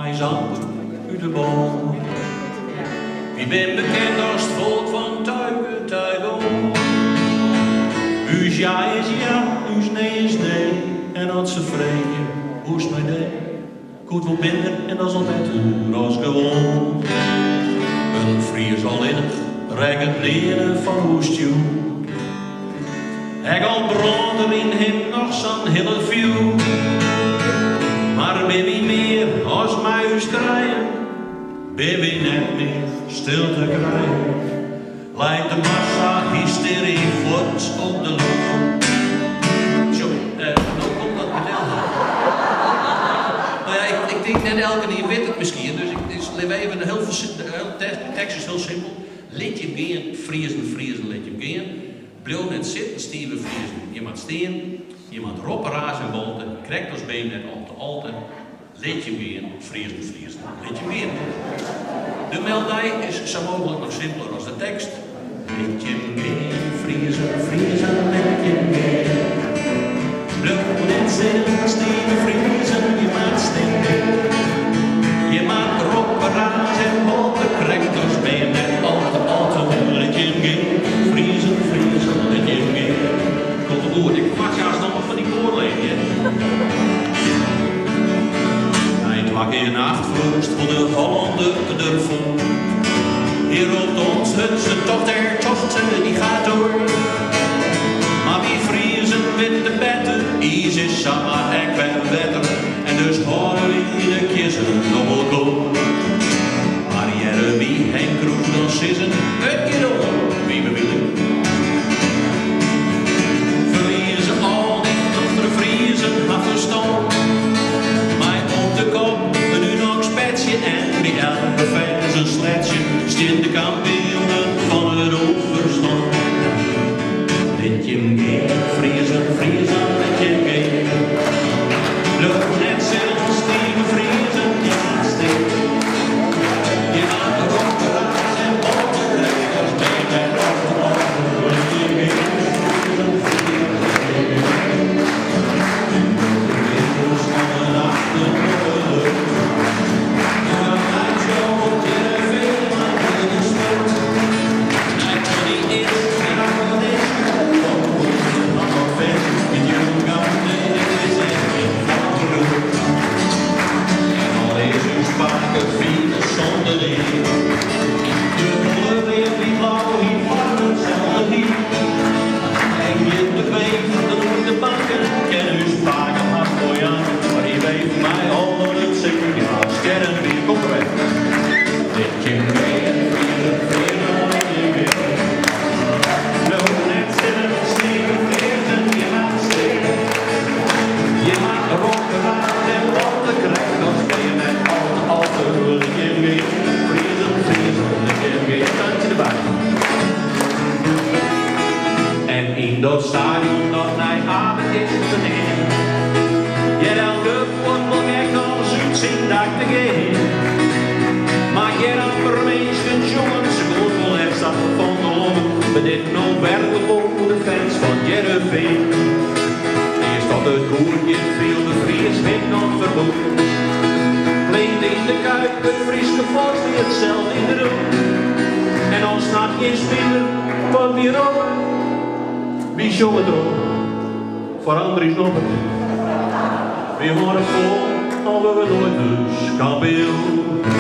Eins amper út de bân. Wy binne bekend as it folk fan tuike tuike oan. Us ja is ja, ús nee is nee. En as se freegje, hoe's mei dy? Koe it wol minder en dat is al better as gewoan. In Fries allinnich rekket nearne fan oerstjoer. Ek al brânt der yn him noch sa'n hillich fjoer. Mar binne wy mear as mei ús trijen, binne wy net mear stil te krijen. Leit de massa hystery fuort op de loer. Sjoch, no komt dat gedeelte. No ja, ik tink net elkenien wit it miskien, dus ik lit even in hiel, de tekst is hiel simpel. Lit jim gean, Friezen, Friezen, lit jim gean. Bliuw net sitten, stive Friezen, jim moat stean. Jim moat roppe, raze en bolte, krekt as beem net al te alte. Lit jim gean, Friezen, Friezen, lit jim gean. De meldij is sa mooglik noch simpeler as de tekst. Lit jim gean, Friezen, Friezen, lit jim gean. Bliuw net sitten, stive Friezen, jim moat stean. Jim moat roppe, raze en bolte, krekt as beem net al te alte. Lit jim gean, Friezen, Friezen, lit jim gean. Komt wol goed, ik ferwachtsje aanst noch wat fan dy koarleden, hear. Nei twa kear nachtfroast wol de Hollander derfoar. Hy ropt ons de tocht der tochten, dy gaat door. Mar wy Friezen witte better, iis is samar ek wer wetter. En dus hâlde wy de kjizzer noch wol koar. Mar hearre wy Henk Kroes dan sizzen, it giet oan, wy bewile. Ferlieze al dy noftere Friezen har ferstân. Mei op de kop in Unox petsje en by elke fers in sletsje stean de kampioenen fan it ûnferstân. Lit jim gean, Friezen, Friezen, lit jim gean. Bliuw net sitten, stive Friezen, jim moat stean. Jim moat roppe, raze en bolte, krekt as beem net al te alte. Lit jim gean, Friezen, Friezen, lit jim gean. En de winters fan in achtermoarder. En dan show op Hearrenfean mei de sport. Nei Johnny is en Arnold is. Dan komt de nog vet. Met Jong nee, dit is echt geen fout. En al is ús pake fine sûnder dea. De bolle read wyt blau hy foar itselde hier. En gjin de bever dan oer de banken ken ús pake hat moai aan. Mar hy weet my al dat it singen ja sterren wie kom wer. Lit jim gean, Friezen, Friezen, lit jim gean. Bliuw net sitten, stive Friezen, jim moat stean. Jim moat roppe, raze en bolte, krekt as beem net al te alte. Lit jim gean, Friezen, Friezen, lit jim gean. Tandje derby. En yn dat stadion dat nei Abe is ferneamd, heart elke fuotbalgek as út syn dak te gean. Mar hear amper minsken sjongen, se gean wol ekstra fan de longen. Binne dit no werklik wol de fans fan Hearrenfean? Earst dat it goed giet, fielt de Fries him noch ferbûn. Klinkt yn de Kuip it Fryske folksliet sels yn de rûn. En dan snapt gjin spiler wat wy roppe. Wy sjonge troch foar Andries Noppert. Wy hâlde fol, al wurde we noait dus kampioen.